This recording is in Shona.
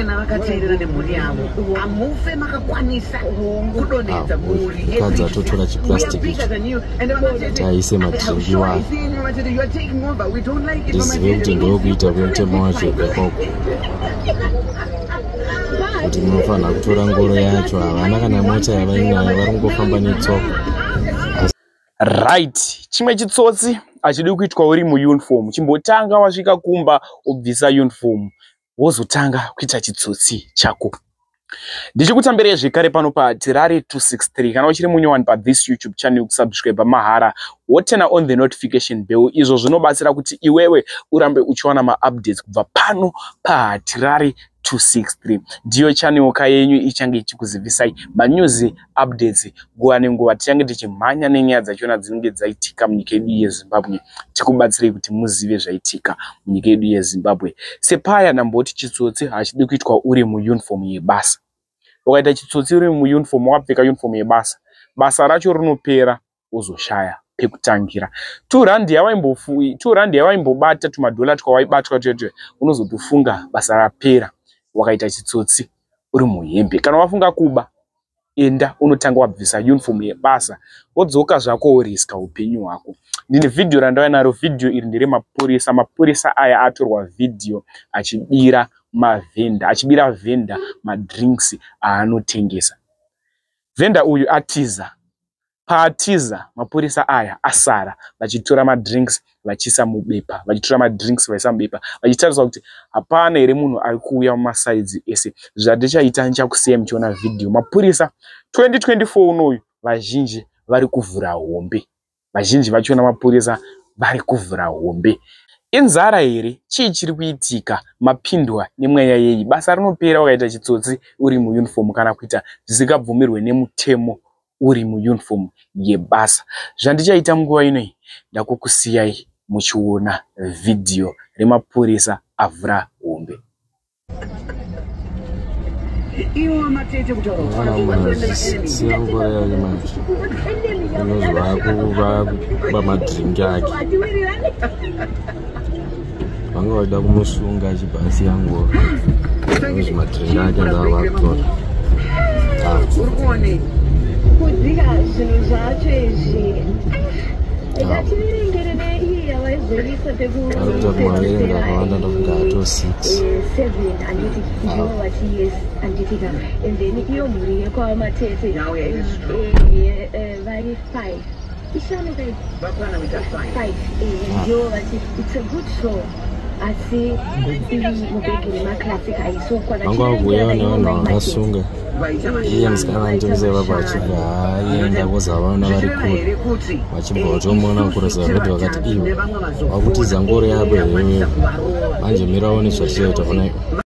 Kana vakateerera nemhuri yavo, hamufe makakwanisa kudonhedza mhuri. Mukadzi atotora chiplastic icho kuti aise madhiringi wayo. Ndizive kuti ndokuita kwemutemo wacho ikoko kuti munofanira kutora ngoro yacho. Havana kana mota yavainayo, vari kungofamba netsoka. Right, chimwe chitsotsi hachidi kuitwa uri muuniform. Chimbotanga wasvika kumba, wobvisa uniform, wozotanga kuita chitsotsi chako. Ndichikutambirai zvekare pano paTirare 263. Kana uchiri munyowani pathis YouTube channel, kusubscribe mahara, woturn on the notification bell. Izvo zvinobatsira kuti iwewe urambe uchiwana maupdates kubva pano paHatirare 263. Ndiyo channel ka yenyu ichange ichikuzivisai manews updates nguva nenguva. Tichange tichimhanya nenyaya dzachona dzinenge dzaitika munyika yedu yeZimbabwe, tikubatsirei kuti muzive zvaitika munyika yedu yeZimbabwe. Sepaya ndamboti chitsotsi hachidi kuitwa uri muuniform yebasa. Ukaita chitsotsi uri muuniform, wakapfeka uniform yebasa, basa racho rinopera, wozoshaya pekutangira. R2 R2 yawaimbobata, tumadhola twawaibatwa twetwe, unozotofunga basa rapera. Wakaita chitsotsi uri muhembe, kana wafunga kuba, enda unotanga wabvisa uniform yebasa, wodzoka zvako, woriska upenyu hwako. Ndine vhidhiyo randauya naro. Vhidhiyo iri nderemapurisa. Mapurisa aya atorwa vhidhiyo achibira mavhenda, achibira vhenda madrinks aanotengesa. Vhenda uyu atiza. Paatiza, mapurisa aya asara vachitora madrinks vachiisa mubepa, vachitora madrinks vachiisa mubepa, vachitarisa kuti hapana here munhu ari kuuya mumasides ese. Zvandichaita, ndichakusiyai muchiona vhidhiyo. Mapurisa 2024 unoyu, vazhinji vari kuvhura hombe. Vazhinji vachiona mapurisa vari kuvhura hombe. Inzara here? Chii chiri kuitika? Mapindwa nemweya yei? Basa rinopera ukaita chitsotsi uri muuniform, kana kuita zvisingabvumirwe nemutemo uri muuniform yebasa. Zvandichaita munguva ino, ndakukusiyai muchiona vhidhiyo remapurisa avhura hombe. Iwo matete kutaura. Siya ngoro yake manje, unozwa kuba madhiringi ake. Vanga vachida kumusunga achibva asiya ngoro. Unozi madhiringi ake ndava kutora. Uri kuonei? Kudzika zvinhu zvacho izvi, ngativerengere neiyi yavaizoisa. Ari kuita kumaverenga akawanda, ndofunga ato 6. Seven, handiti? Ndivo vati yes, handitika? And then iyo mhuri yekwamatete vari five, ishanu kai? Vakwana kuita five. Five, ndivo vati it's a good show, asi iri mubhegi remaclassic haisokwana. Vanga vakuuya nevanhu vakasunga. Iye musikana anotengesa ipapo achibva aenda, kozi havaona vari kure, vachibva vatomuona kurosa rodi, vakati, "Iwe wakutiza ngoro yako here? Manje mirawo nezvatichaita kuna."